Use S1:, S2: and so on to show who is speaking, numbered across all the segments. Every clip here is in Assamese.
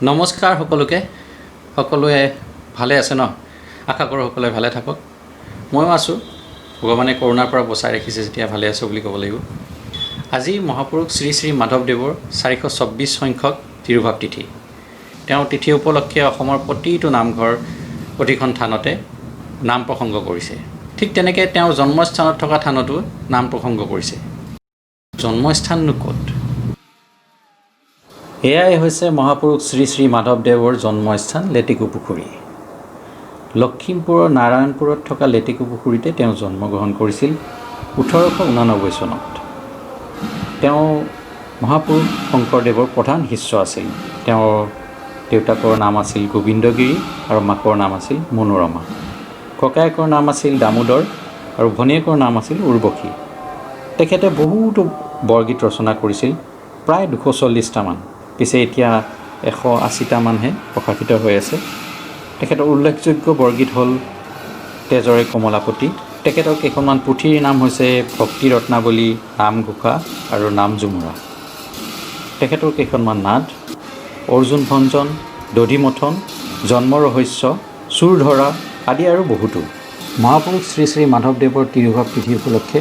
S1: নমস্কাৰ সকলোকে। সকলোৱে ভালে আছে ন? আশা কৰোঁ সকলোৱে ভালে থাকক। ময়ো আছোঁ। ভগৱানে কৰোণাৰ পৰা বচাই ৰাখিছে যেতিয়া ভালে আছোঁ বুলি ক'ব লাগিব। আজি মহাপুৰুষ শ্ৰী শ্ৰী মাধৱদেৱৰ 424 সংখ্যক তিৰোভাৱ তিথি। তেওঁৰ তিথি উপলক্ষে অসমৰ প্ৰতিটো নামঘৰ, প্ৰতিখন থানতে নাম প্ৰসংগ কৰিছে। ঠিক তেনেকৈ তেওঁৰ জন্মস্থানত থকা থানতো নাম প্ৰসংগ কৰিছে। জন্মস্থাননো ক'ত? এয়াই হৈছে মহাপুৰুষ শ্ৰী শ্ৰী মাধৱদেৱৰ জন্মস্থান লেটেকু পুখুৰী। লখিমপুৰৰ নাৰায়ণপুৰত থকা লেটেকু পুখুৰীতে তেওঁ জন্মগ্ৰহণ কৰিছিল 1889 চনত। তেওঁ মহাপুৰুষ শংকৰদেৱৰ প্ৰধান শিষ্য আছিল। তেওঁৰ দেউতাকৰ নাম আছিল গোবিন্দগিৰি আৰু মাকৰ নাম আছিল মনোৰমা। ককায়েকৰ নাম আছিল দামোদৰ আৰু ভনীয়েকৰ নাম আছিল উৰ্বশী। তেখেতে বহুতো বৰগীত ৰচনা কৰিছিল, প্ৰায় 240টামান। পিছে এতিয়া 180টামানহে প্ৰকাশিত হৈ আছে। তেখেতৰ উল্লেখযোগ্য বৰগীত হ'ল তেজৰে কমলাপতি। তেখেতৰ কেইখনমান পুথিৰ নাম হৈছে ভক্তি ৰত্নাৱলী, নামঘোষা আৰু নামঝুমুৰা। তেখেতৰ কেইখনমান নাট অৰ্জুন ভঞ্জন, দধিমথন, জন্ম ৰহস্য, চোৰধৰা আদি আৰু বহুতো। মহাপুৰুষ শ্ৰী শ্ৰী মাধৱদেৱৰ তিৰোভাৱ তিথি উপলক্ষে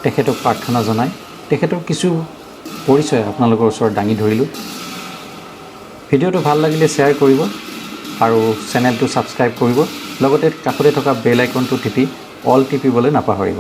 S1: তেখেতক প্ৰাৰ্থনা জনাই তেখেতৰ কিছু পৰিচয় আপোনালোকৰ ওচৰত দাঙি ধৰিলোঁ। ভিডিঅ'টো ভাল লাগিলে শ্বেয়াৰ কৰিব আৰু চেনেলটো ছাবস্ক্ৰাইব কৰিব। লগতে কাষতে থকা বেল আইকনটো টিপি অল টিপিবলৈ নাপাহৰিব।